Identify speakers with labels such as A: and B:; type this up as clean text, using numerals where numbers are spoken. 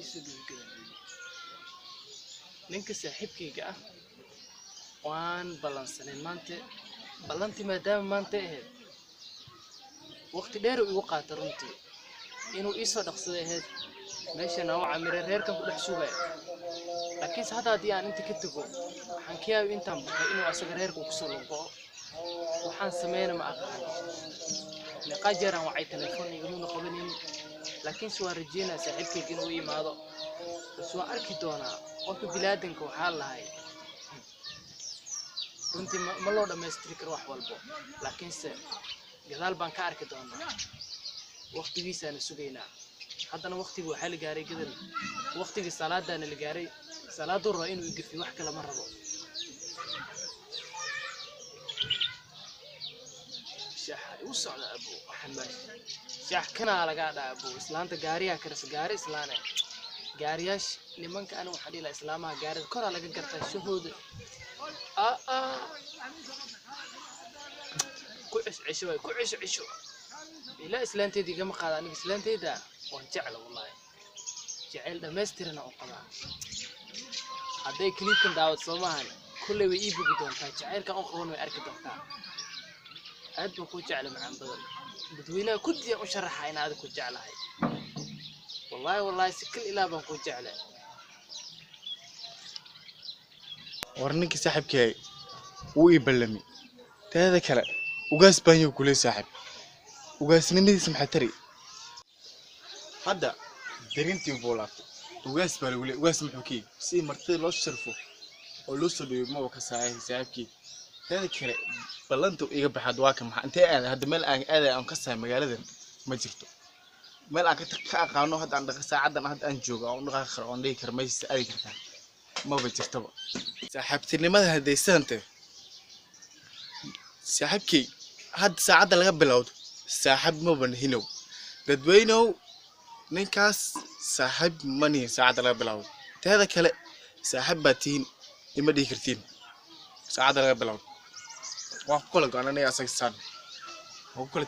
A: Isu gabagabaabay ninka saaxiibkayga ah. Waan ballansanay maanta, ballantii maadaama maanta ahayd, waqti dheer uu igu qaatay runtii inuu iisoo dhaqsaday ahayd. Meeshan aan u camiray, reerkan ku dhex sugaya, laakiinse hadda haddii aan inta ka tago, waxaan ka yaabay intaan baxay inuu asaga reerka uu kusoo lugo'o. Waxaan sameyna ma aqaano. Meeqaa jeer aan wacay, telefoon igamuuna qabanin, laakiinse waan rajeynaya saaxiibkayga inuu i imaado, bas waan arki doonaa. Qofka bilaadanka waxaa lahay runtii ma loo dhammaystiri karo wax walbo, laakiinse gadaal baan ka arki doonaa, waqtigiisaana sugaynaa. Haddana waqtiga waxaa la gaaray gadal, waqtigii salaadaana la gaaray. Salaaduu rabaa inuu igafiyo, wax kale ma rabo. Shaaxa igu socda abo, waxaan maash shaax kanaa lagaa dhaa abo. Islaanta gaariyaa karisa, gaari islaane, gaariyaasha nimanka. Aniga waxaan dhihi lahaa islaamaha gaarida koraa laga gartaa shahooda. Aa ku cesho waay, ku cesho cesho ilaa islaanteyda igama qaada. Aniga islaanteyda waan jecla, wallahi jeceyl dhammaystirana u qabaa. Hadday clipkan daawad soo maahan, kolley way ii bogi doontaa, jacaylkan u qaban way arki doontaa. Aad baan kuu jecla, macaan badan. Dadweynaha kuddiyaan u sharaxa in aad ku jeclahay. Wallaahi wallaahi, si kal ilaa baan kuu jeclay.
B: War ninkii saaxiibkay wuu ii ballami. Teeda kale ugaas baan yow kuley saaxiib, ugaasnimadiisa maxay tari? Hadda darintii buu laabtay. Ugaas baa lagu leeyay, ugaas muxuu ka yidhi? Si martida loo sharfo oo loo soo dhaweeyo maba ka saayay saaxiibkii. Teeda kale ballanta uu iga baxaad waa ka maxaa? Intee aaday hadda? Meel aan aaday aan ka saay magaaladan ma jirto. Meel aan ka aqaano hadda aan dhaqa saacadan hadda aan joogo aan u dhaqaaqi karo oon dhihi karo meeshaas aadi kartaa maba jirtaba. Saaxiibtinimada hadday sidan tahay, saaxiibkay hadda saacadda laga bilowdo saaxiib maba nihinow. Dadweynow, ninkaas saaxiib ma nihin saacadda laga bilowdo. Teeda kale saaxiib baa tihiin ima dhihi kartiin saacadda laga bilowdo. Waan ku kala go'an aniga asaga saan waan ku kala.